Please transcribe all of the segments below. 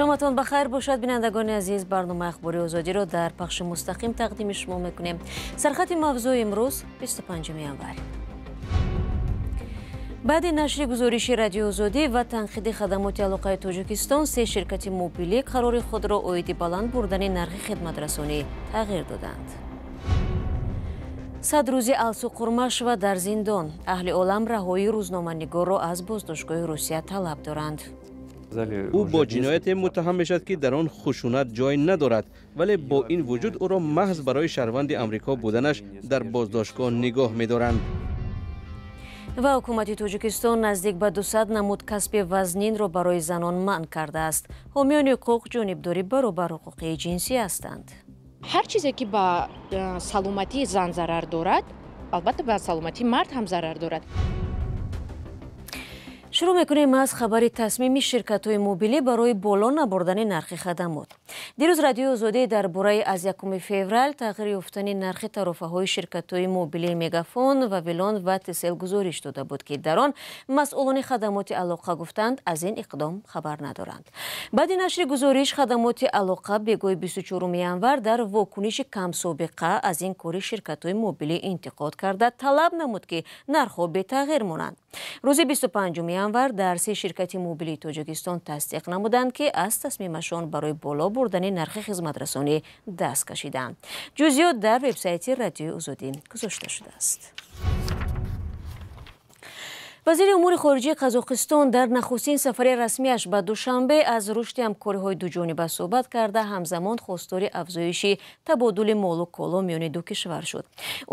Шоматон ба хайр бошад, бинандагони азиз. Барномаи Ахбори Озодиро дар пахши мустақим тақдими шумо мекунем. Сархати мавзӯи имрӯз, 25 январ. Баъди нашри гузориши Радиои Озодӣ ва танқиди хадамоти алоқаи Тоҷикистон, се ширкати мобилӣ қарори худро оиди баланд бурдани нархи хидматрасонӣ тағйир доданд. 100 рӯзи Алсу Қурмашова дар зиндон. Аҳли олам раҳоии рӯзноманигорро аз боздоштгоҳи Русия талаб доранд. Ӯ бо ҷинояте муттаҳам мешавад, ки дар он хушунат ҷой надорад, вале бо ин вуҷуд ӯро маҳз барои шаҳрванди Амрико буданаш дар боздоштгоҳ нигоҳ медоранд. Ва ҳукумати Тоҷикистон наздик ба 200 намуд касби вазнинро барои занон манъ кардааст. Ҳомиёни ҳуқуқ ҷонибдори баробарҳуқуқии ҷинсӣ ҳастанд. Ҳар чизе, ки ба саломатии зан зарар дорад, албатта, ба саломатии мард ҳам зарар дорад. Шурӯъ мекунем аз хабари тасмими ширкатҳои мобилӣ барои боло набурдани нархи хадамот. Дирӯз Радиои Озодӣ дар бораи аз 1 феврал тағйир ёфтани нархи тарофаҳои ширкатҳои мобилии Мегафон, Вавилон ва Тесел гузориш дода буд, ки дар он масъулони хадамоти алоқа гуфтанд, аз ин иқдом хабар надоранд. Баъди нашри гузориш хадамоти алоқа бегоҳи 24 январ дар вокуниши камсобиқа аз ин кори ширкатҳои мобилӣ интиқод карда, талаб намуд, ки нархҳо бетағйир монанд. Рӯзи 25 январ дар се ширкати мобилии Тоҷикистон тасдиқ намуданд, ки аз тасмимашон барои боло бурдани нархи хизматрасонӣ даст кашиданд. Ҷузъиёт дар вебсайти Радиои Озодӣ гузошта шудааст. Вазири умури хориҷии Қазоқистон дар нахустин сафари расмиаш ба Душанбе аз рушди ҳамкориҳои дуҷониба суҳбат карда, ҳамзамон хостори афзоиши табодули молу коло миёни ду кишвар шуд.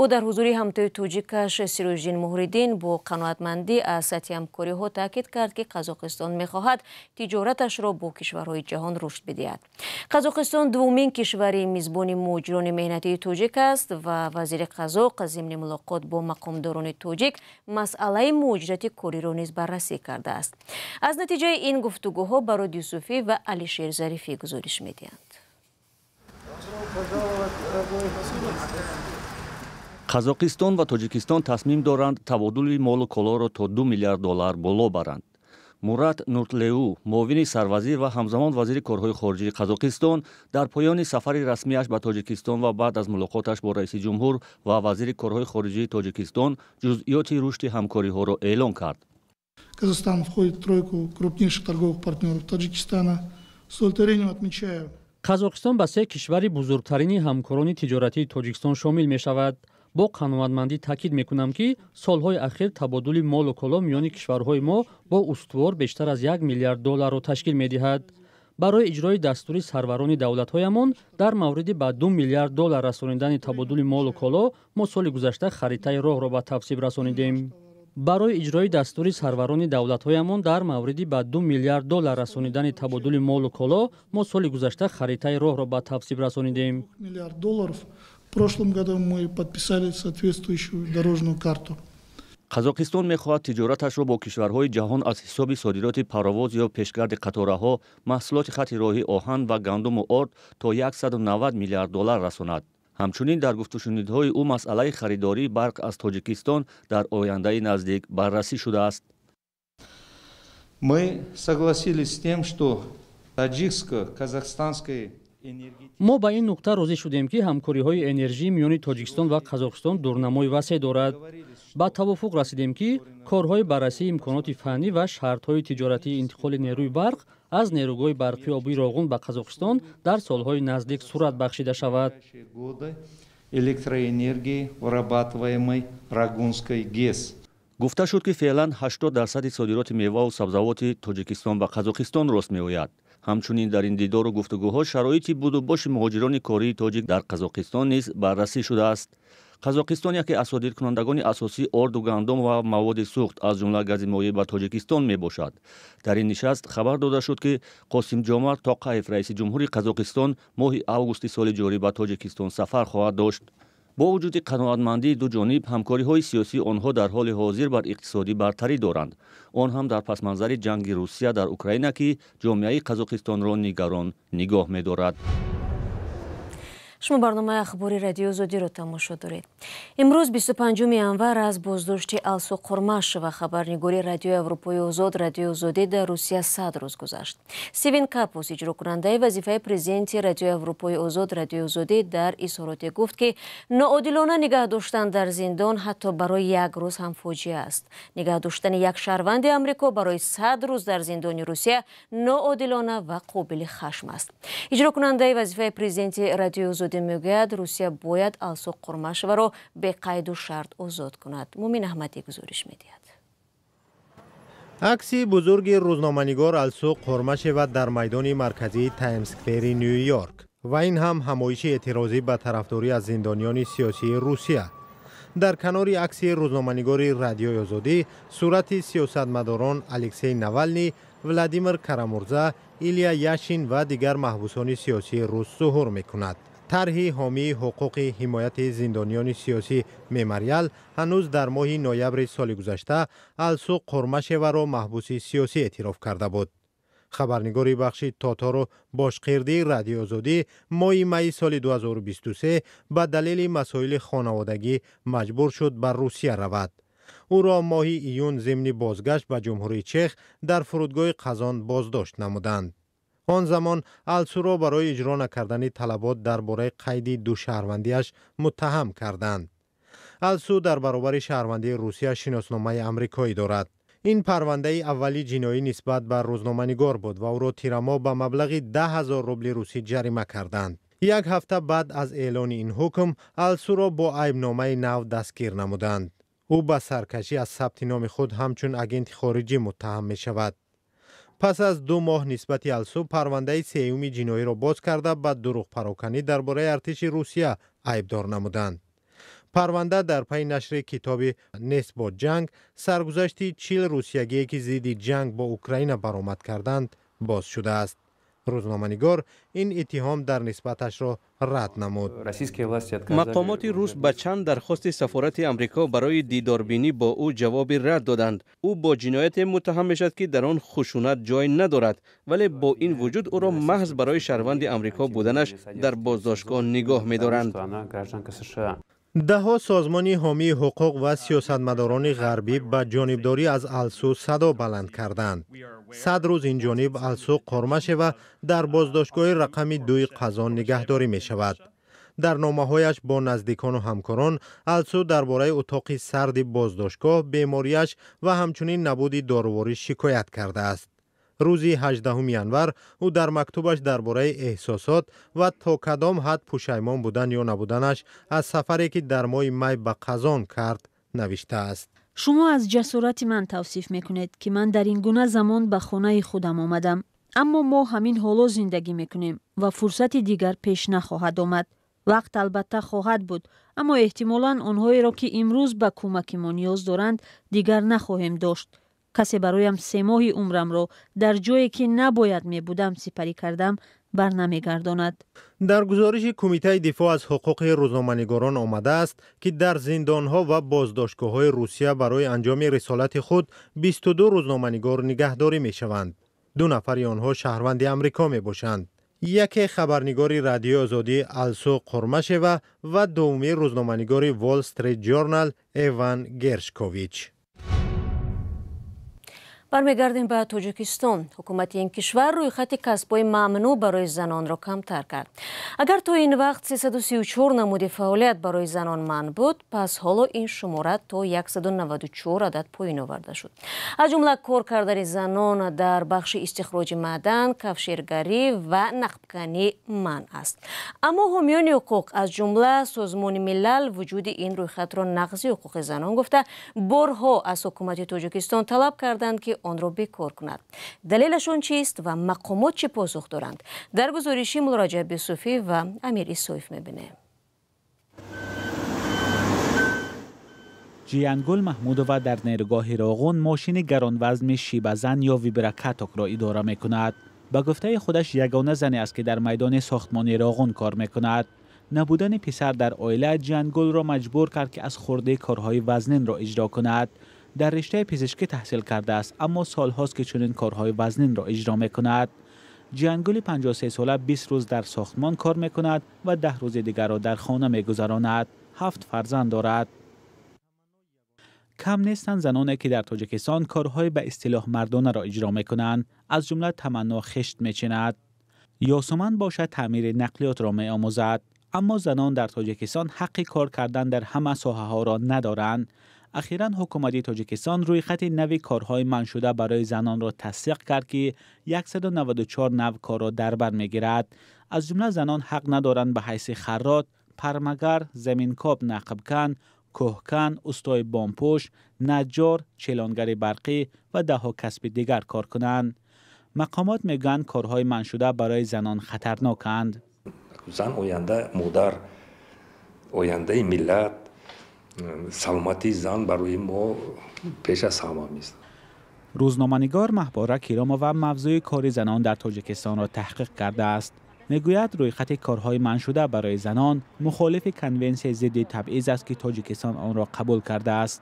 Ӯ дар ҳузури ҳамтои тоҷикаш Сироҷиддин Муҳриддин бо қаноатмандӣ аз сатҳи ҳамкориҳо таъкид кард, ки Қазоқистон мехоҳад тиҷораташро бо кишварҳои ҷаҳон рушд бидиҳад. Қазоқистон дуввумин кишвари мизбони муҳоҷирони меҳнатии тоҷик аст ва вазири қазоқ зимни мулоқот бо мақомдорони тоҷик масъалаи муҳоҷирати кориро низ баррасӣ кардааст. Аз натиҷаи ин гуфтугӯҳо Барод Юсуфӣ ва Алишер Зарифӣ гузориш медиҳанд. Қазоқистон ва Тоҷикистон тасмим доранд, табодули молу колоро то 2 миллиард доллар боло баранд. Мурат Нуртлеу, муовини сарвазир ва ҳамзамон вазири корҳои хориҷии Қазоқистон, дар поёни сафари расмиаш ба Тоҷикистон ва баъд аз мулоқоташ бо раиси ҷумҳур ва вазири корҳои хориҷии Тоҷикистон ҷузъиёти рушди ҳамкориҳоро эълон кард. Казахстан входит в тройку крупнейших торговых партнеров Таджикистана. С удовлетворением отмечаю. Қазоқистон ба се кишвари бузургтарини ҳамкорони тиҷоратии Тоҷикистон шомил мешавад. Бо қаноатмандӣ таъкид мекунам, ки солҳои ахир табодули молу коло миёни кишварҳои мо бо устувор бештар аз 1 миллиард долларро ташкил медиҳад. Барои иҷрои дастури сарварони давлатҳоямон дар мавриди ба 2 миллиард доллар расонидани табодули молу коло мо соли гузашта харитаи роҳро ба тасвиб расонидем. Барои иҷрои дастури сарварони давлатҳоямон дар мавриди ба 2 миллиард доллар расонидани табодули молу коло мо соли гузашта харитаи роҳро ба тасвиб расонидем. Миллиард долларов. В прошлом году мы подписали соответствующую дорожную карту. Қазоқистон мехоҳад тиҷораташро бо кишварҳои ҷаҳон аз ҳисоби содироти паровоз ё пешгарди қатораҳо, маҳсулоти хати роҳи оҳан ва гандуму орд то 190 миллиард доллар расонад. Ҳамчунин дар гуфтушунидҳои ӯ масъалаи харидории барқ аз Тоҷикистон дар ояндаи наздик баррасӣ шудааст. Мы согласились с тем, что таджикско-казахстанской Мо ба ин нуқта розӣ шудем, ки ҳамкориҳои энержӣ миёни Тоҷикистон ва Қазоқистон дурнамои васеъ дорад. Ба тавофуқ расидем, ки корҳои баррасии имконоти фаннӣ ва шартҳои тиҷоратии интиқоли нерӯи барқ аз нерӯгоҳи барқи обии Роғун ба Қазоқистон дар солҳои наздик сурат бахшида шавад. Электроэнергии, вырабатываемой Рогунской ГЭС. Гуфта шуд, ки феълан 80 дарсади содироти меваву сабзавоти Тоҷикистон ба Қазоқистон рост меояд. Ҳамчунин дар ин дидору гуфтугӯҳо шароити будубоши муҳоҷирони кории тоҷик дар Қазоқистон низ баррасӣ шудааст. Қазоқистон яке аз содиркунандагони асосии орду, гандум ва маводи сӯхт, аз ҷумла гази моеъ, ба Тоҷикистон мебошад. Дар ин нишаст хабар дода шуд, ки Қосимҷомарт Тоқаев, раиси ҷумҳури Қазоқистон, моҳи августи соли ҷорӣ ба Тоҷикистон сафар хоҳад дошт. Бо вуҷуди қаноатмандии ду ҷониб, ҳамкориҳои сиёсии онҳо дар ҳоли ҳозир бар иқтисодӣ бартарӣ доранд, он ҳам дар пасманзари ҷанги Русия дар Украина, ки ҷомеаи Қазоқистонро нигарон нигоҳ медорад. Шумо барномаи ахбори Радиои Озодиро тамошо доред. Имрӯз 25 январ аз боздошти Алсу Қурмашева, хабарнигори Радиои Аврупои Озод, Радиои Озодӣ дар Русия 100 рӯз гузашт. Стивен Капус, иҷрокунандаи вазифаи президенти Радиои Аврупои Озод, Радиои Озодӣ дар изҳороте гуфт, ки ноодилона нигаҳ доштан дар зиндон ҳатто барои як рӯз ҳам фоҷиа аст. Нигаҳ доштани як шаҳрванди Амрико барои 100 рӯз дар зиндони Русия ноодилона ва қобили хашм аст. Иҷрокунандаи вазифаи президенти Радиои Озодӣ мегӯяд, Русия бояд Алсу Қурмашеваро беқайду шарт озод кунад. Мумин Аҳмадӣ гузориш медиҳад. Акси бузурги рӯзноманигор Алсу Қурмашева дар майдони марказии Таймсквери Ню-Йорк ва ин ҳам ҳамоиши эътирозӣ ба тарафдорӣ аз зиндониёни сиёсии Русия. Дар канори акси рӯзноманигори Радиои Озодӣ сурати сиёсатмадорон Алексей Навални, Владимир Карамурза, Илия Яшин ва дигар маҳбусони сиёсии рус зуҳур мекунад. Тарҳи ҳомии ҳуқуқи ҳимояти зиндониёни сиёсӣ Мемориал ҳанӯз дар моҳи ноябри соли гузашта Алсу Қурмашеваро маҳбуси сиёсӣ эътироф карда буд. Хабарнигори бахши тотору бошқирдии Радиои Озодӣ моҳи майи соли 2023 ба далели масоили хонаводагӣ маҷбур шуд ба Русия равад. Ӯро моҳи июн зимни бозгашт ба Ҷумҳурии Чех дар фурудгоҳи Қазон боздошт намуданд. Он замон Алсуро барои иҷро накардани талабот дар бораи қайди душаҳрвандиаш муттаҳам карданд. Алсу дар баробари шаҳрвандии Русия шиносномаи амрикоӣ дорад. Ин парвандаи аввали ҷиноӣ нисбат ба рӯзноманигор буд ва ӯро тирамоҳ ба маблағи 10 000 рубли русӣ ҷарима карданд. Як ҳафта баъд аз эълони ин ҳукм Алсуро бо айбномаи нав дастгир намуданд. Ӯ ба саркашӣ аз сабти номи худ ҳамчун агенти хориҷӣ муттаҳам мешавад. Пас аз 2 моҳ нисбати Алсу парвандаи сеюми ҷиноиро боз карда, ба дурӯғпароканӣ дар бораи артиши Русия айбдор намуданд. Парванда дар пайи нашри китоби «Нест бо ҷанг: саргузашти 40 русиягие, ки зидди ҷанг бо Украина баромад карданд» боз шудааст. Рӯзноманигор ин иттиҳом дар нисбаташро рад намуд. Мақомоти рус ба чанд дархости сафорати Амрико барои дидорбинӣ бо ӯ ҷавоби рад доданд. Ӯ бо ҷинояте муттаҳам мешавад, ки дар он хушунат ҷой надорад, вале бо ин вуҷуд ӯро маҳз барои шаҳрванди Амрико буданаш дар боздоштгоҳ нигоҳ медоранд. Даҳҳо созмони ҳомии ҳуқуқ ва сиёсатмадорони ғарбӣ ба ҷонибдорӣ аз Алсу садо баланд карданд. 100 рӯз инҷониб Алсу Қормашева дар боздоштгоҳи рақами 2-и Қазон нигаҳдорӣ мешавад. Дар номаҳояш бо наздикону ҳамкорон Алсу дар бораи утоқи сарди боздоштгоҳ, бемориаш ва ҳамчунин набуди доруворӣ шикоят кардааст. Рӯзи 18 январ ӯ дар мактубаш дар бораи эҳсосот ва то кадом ҳад пушаймон будан ё набуданаш аз сафаре, ки дар моҳи май ба Қазон кард, навиштааст. Шумо аз ҷасорати ман тавсиф мекунед, ки ман дар ин гуна замон ба хонаи худам омадам, аммо мо ҳамин ҳоло зиндагӣ мекунем ва фурсати дигар пеш нахоҳад омад. Вақт албатта хоҳад буд, аммо эҳтимолан онҳоеро, ки имрӯз ба кӯмаки мо ниёз доранд, дигар нахоҳем дошт. Касе бароям 3 моҳи умрамро дар ҷое, ки набояд мебудам, сипарӣ кардам, барнамегардонад. Дар гузориши Кумитаи дифоъ аз ҳуқуқи рӯзноманигорон омадааст, ки дар зиндонҳо ва боздоштгоҳҳои Русия барои анҷоми рисолати худ 22 рӯзноманигор нигаҳдорӣ мешаванд. Ду нафари онҳо шаҳрванди Амрико мебошанд: яке хабарнигори Радиои Озодӣ Алсу Қурмашева ва дуввумӣ рӯзноманигори Wall Street Journal Эван Гершкович. Бармегардем ба Тоҷикистон. Ҳукумати ин кишвар рӯйхати касбҳои мамнӯъ барои занонро камтар кард. Агар то ин вақт 334 намуди фаъолият барои занон манъ буд, пас ҳоло ин шумора то 194 адад поён оварда шуд. Аз ҷумла кор кардани занон дар бахши истихроҷи маъдан, кафшергарӣ ва нақбканӣ манъ аст. Аммо ҳомиёни ҳуқуқ, аз ҷумла Созмони Милал, вуҷуди ин рӯйхатро нақзи ҳуқуқи занон гуфта, борҳо аз ҳукумати Тоҷикистон талаб карданд, ки онро бекор кунад. Далелашон чист ва мақомот чӣ посух доранд, дар гузориши Муллораҷаб Юсуфӣ ва Амир Исоев мебинем. Ҷиянгул Маҳмудова дар нерӯгоҳи Роғун мошини гаронвазми шибазан ё виброкатокро идора мекунад. Ба гуфтаи худаш, ягона зане аст, ки дар майдони сохтмони Роғун кор мекунад. Набудани писар дар оила Ҷиянгулро маҷбур кард, ки аз хурдӣ корҳои вазнинро иҷро кунад. Дар риштаи пизишкӣ таҳсил кардааст, аммо солҳост, ки чунин корҳои вазнинро иҷро мекунад. Ҷиангули 53 сола 20 рӯз дар сохтмон кор мекунад ва 10 рӯзи дигарро дар хона мегузаронад. Ҳафт фарзанд дорад. Кам нестанд заноне, ки дар Тоҷикистон корҳои ба истилоҳ мардонаро иҷро мекунанд. Аз ҷумла Таманно хишт мечинад. Ёсуман бошад, таъмири нақлиётро меомӯзад. Аммо занон дар Тоҷикистон ҳаққи кор кардан дар ҳама соҳаҳоро надоранд. Ахиран ҳукумати Тоҷикистон рӯйхати нави корҳои манъшуда барои занонро тасдиқ кард, ки 194 нав корро дар бар мегирад. Аз ҷумла занон ҳақ надоранд ба ҳайси харрот, пармагар, заминкоб, нақбкан, кӯҳкан, устои бомпӯш, наҷҷор, челонгари барқӣ ва даҳҳо касби дигар кор кунанд. Мақомот мегӯянд, корҳои манъшуда барои занон хатарноканд. Зан оянда модар, ояндаи миллат. Саломатии зан барои мо пеш аз ҳама меистад. Рӯзноманигор Маҳбора Киромова мавзӯи кори занон дар Тоҷикистонро таҳқиқ кардааст. Мегӯяд, рӯйхати корҳои манъшуда барои занон мухолифи Конвенсияи зидди табъиз аст, ки Тоҷикистон онро қабул кардааст.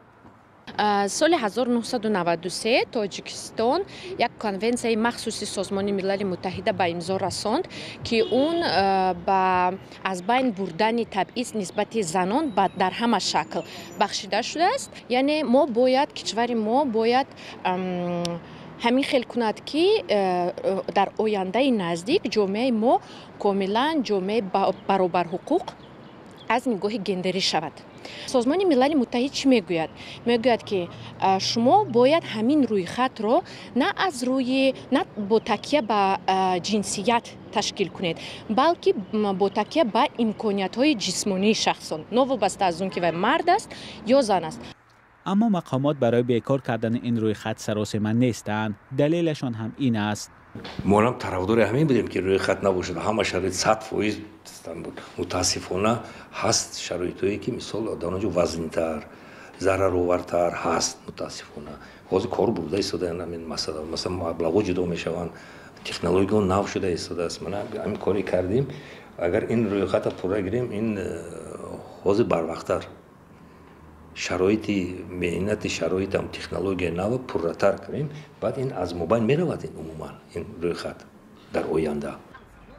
Соли 1993 Тоҷикистон як конвенсияи махсуси Созмони Милали Муттаҳида ба имзо расонд, ки он ба аз байн бурдани табъиз нисбати занон дар ҳама шакл бахшида шудааст. Яъне мо бояд, кишвари мо бояд ҳамин хел кунад, ки дар ояндаи наздик ҷомеаи мо комилан ҷомеаи баробарҳуқуқ аз нигоҳи гендерӣ шавад. Созмони Милали Муттаҳид чӣ мегӯяд? Мегӯяд, ки шумо бояд ҳамин рӯйхатро на аз рӯи, на бо такя ба ҷинсият ташкил кунед, балки бо такя ба имкониятҳои ҷисмонии шахсон, новобаста аз он ки вай мард аст ё зан аст. Аммо мақомот барои бекор кардани ин рӯйхат саросема нестанд. Далелашон ҳам ин аст. Мо ҳам тарафдори ҳамин будем, ки рӯйхат набошад, ҳама шароит 100% буд. Мутаассифона, ҳаст шароитҳое, ки мисол дар он ҷо вазнинтар, зараровартар ҳаст. Мутаассифона, ҳозир кор бурда истодаанд ҳамин масъала. Масалан, маблағҳо ҷудо мешаванд, технологияҳо нав шуда истодааст. Мана ҳамин коре кардем. Агар ин рӯйхата пурра гирем, ин ҳозир барвақттар шароити меҳнати, шароитам, технологияи нава пурратар кунем, баъд ин аз мобайн меравад, ин умуман ин рӯйхат дар оянда.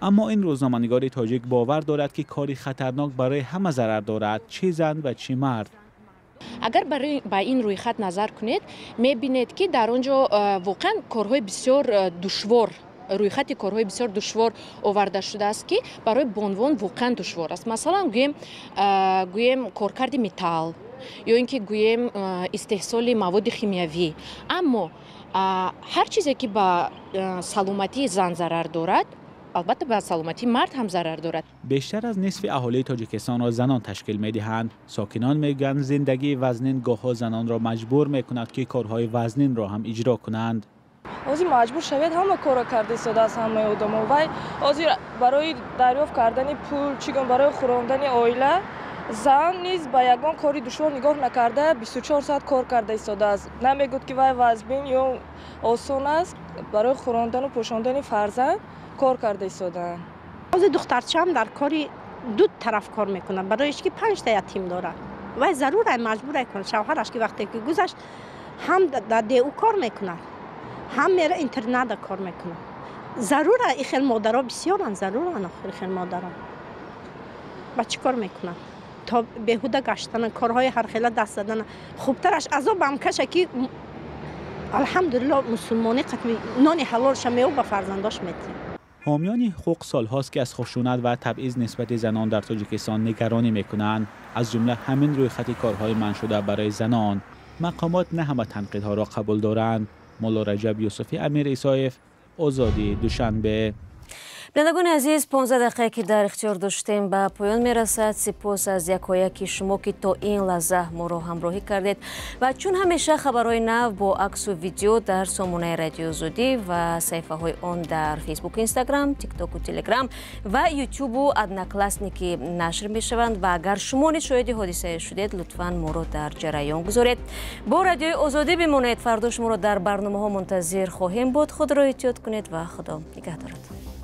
Аммо ин рӯзноманигори тоҷик бовар дорад, ки кори хатарнок барои ҳама зарар дорад, чӣ зан ва чӣ мард. Агар ба ин рӯйхат назар кунед, мебинед, ки дар он ҷо воқеан корҳои бисёр душвор, рӯйхати корҳои бисёр душвор оварда шудааст, ки барои бонувон воқеан душвор аст. Масалан, гӯем, коркарди металл ё ин ки, гӯем, истеҳсоли маводи химиявӣ. Аммо ҳар чизе, ки ба саломатии зан зарар дорад, албатта ба саломатии мард ҳам зарар дорад. Бештар аз нисфи аҳолии Тоҷикистонро занон ташкил медиҳанд. Сокинон мегӯянд, зиндагии вазнин гоҳҳо занонро маҷбур мекунад, ки корҳои вазнинро ҳам иҷро кунанд. Ҳозир маҷбур шавед, ҳама корро карда истодааст, ҳамаи одамо. Вай ҳозир барои дарёфт кардани пул, чӣ гум, барои хӯрондани оила зан низ ба ягон кори душвор нигоҳ накарда, 24 соат кор карда истодааст. Намегӯд, ки вай вазбин ё осон аст. Барои хӯрондану пӯшондани фарзанд кор карда истодаанд. Ҳозир духтарчаам дар кори ду тараф кор мекунад, барои ки панҷта ятим дорад. Вай зарурай, маҷбурай кунад. Шавҳараш ки вақте ки гузашт, ҳам дар ДУ кор мекунад, ҳам мера интерната кор мекунад. Зарура, и хел модаро бисёранд, заруранд. Охир хел модаро ба чӣ кор мекунанд? То беҳуда гаштана, корҳои ҳархела даст задана, хубтараш азобам каша, ки алҳамдулилло, мусулмонӣ қатми нони ҳалолша мео ба фарзандош метиҳад. Ҳомиёни ҳуқуқ солҳост, ки аз хушунат ва табъиз нисбати занон дар Тоҷикистон нигаронӣ мекунанд, аз ҷумла ҳамин рӯйхати корҳои манъшуда барои занон. Мақомот на ҳама танқидҳоро қабул доранд. Мулло Раҷаб Юсуфӣ, Амир Исоев, Озодӣ, Душанбе. Бинандагони азиз, 15 дақиқае, ки дар ихтиёр доштем, ба поён мерасад. Сипос аз якояки шумо, ки то ин лаҳза моро ҳамроҳӣ кардед. Ва чун ҳамеша, хабарҳои нав бо аксу видео дар сомонаи Радиои Озодӣ ва саҳифаҳои он дар Фейсбуку, Инстаграм, Тиктоку, Телеграм ва Ютубу Одноклассники нашр мешаванд. Ва агар шумо низ шоҳиди ҳодисае шудед, лутфан моро дар ҷараён гузоред. Бо Радиои Озодӣ бимонед. Фардо шуморо дар барномаҳо мунтазир хоҳем буд. Худро эҳтиёт кунед ва Худо нигаҳдоратон.